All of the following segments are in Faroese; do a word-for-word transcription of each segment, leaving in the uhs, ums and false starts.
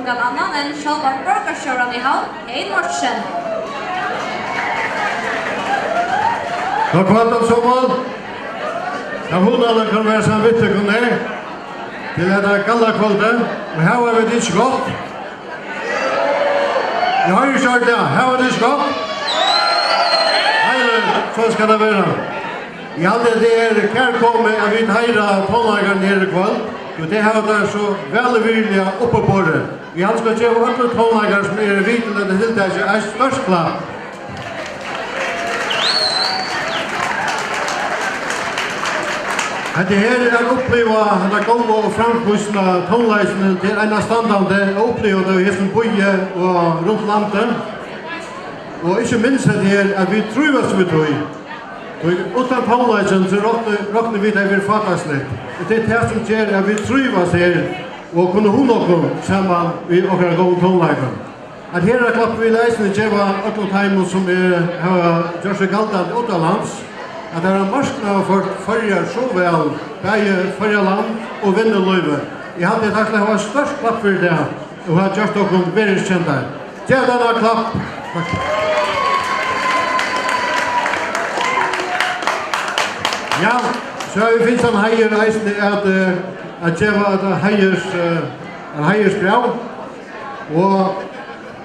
Nakran annan enn sjálvan borgarstjóran í Havn, Hein Mortensen. Gott kvøld, øll somul. Tað er hugnaligt at kunna vera saman við tykkum her til hetta gallakvøldið. Og hava vit ikki gott? Eg hoyri ikki ordiliga. Hava vit ikki gott? Heiligt, so skal tað vera. Eg haldi, at tað er kærkomið, at vit heiðra tónleikararnar her í kvøld, og tey hava tað so væl og virðiliga uppiborið. Eg haldi, skal geva øllum tónleikarum, sum eru við til hetta tiltakið, eitt stórt klapp. Hetta her er at uppliva hetta góða og framvísna tónleikin, tað er einastandandi at uppliva tað í hesum býi og runt landið. Og ikki minst hetta her, at vit trívast við tí. Tí uttan tónleikin, so rokni-, rokni vit, at tað verður fátæksligt. Og tað er tað, sum ger, at vit trívast her og kunnu hugna okkum saman við okkara góðu tónleikum. At her er klapp, vit eisini geva øllum teimum, sum er, hava gjørt seg galdandi uttanlands, at teir hava marknaðarført Føroyar so væl, bæði Føroyaland og vinnulívið. Eg haldi, at teir skulu hava eitt stórt klapp fyri tað, og hava gjørt okkum verðskendar. Gev teimum eitt klapp. Takk. Ja, so hava vit fingið ein heiður eisini at, eh, at geva eitt heiðurs, eh, ein heiðursbræv. Og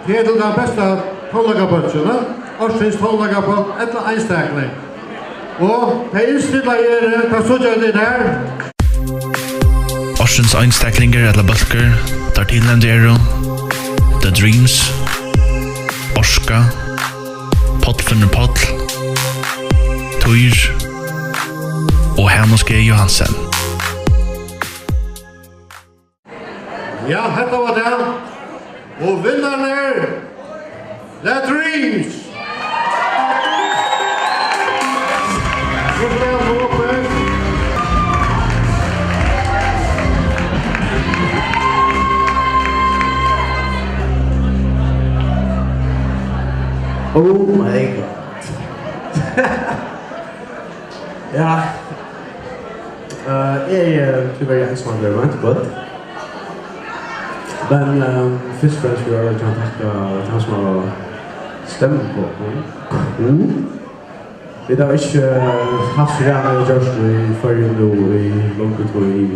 tað er til tann besta tónleikabólkin, eh? Ársins tónleikabólk ella einstakling. Og tey innstillað eru, hvat síggja tit her? Ársins einstaklingur ella bólkur, teir tilnevndu eru The Dreams, Orka, Páll Finnur Páll, Týr og Hanus G Johansen. Ja, hetta var tað. Og vinnarin er The Dreams. Oh my God. Ja. Eh, eg eri, eh, tíverri einsamallur í kvøld. Men, eh, fyrst og fremst vil eg gjarna takka teimum sum hava stemt á okkum. Mm. Vit hava ikki, eh, havt so væl at gjørt í Føroyum nú í longri tíð.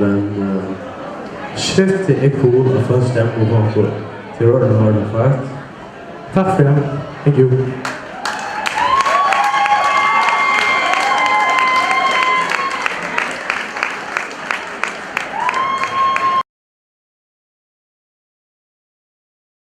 Men, eh, shit, tað er cool at fólk stemma á okkum. Tað er ordiliga, ordiliga feitt. Takk fyri tað. Thank you.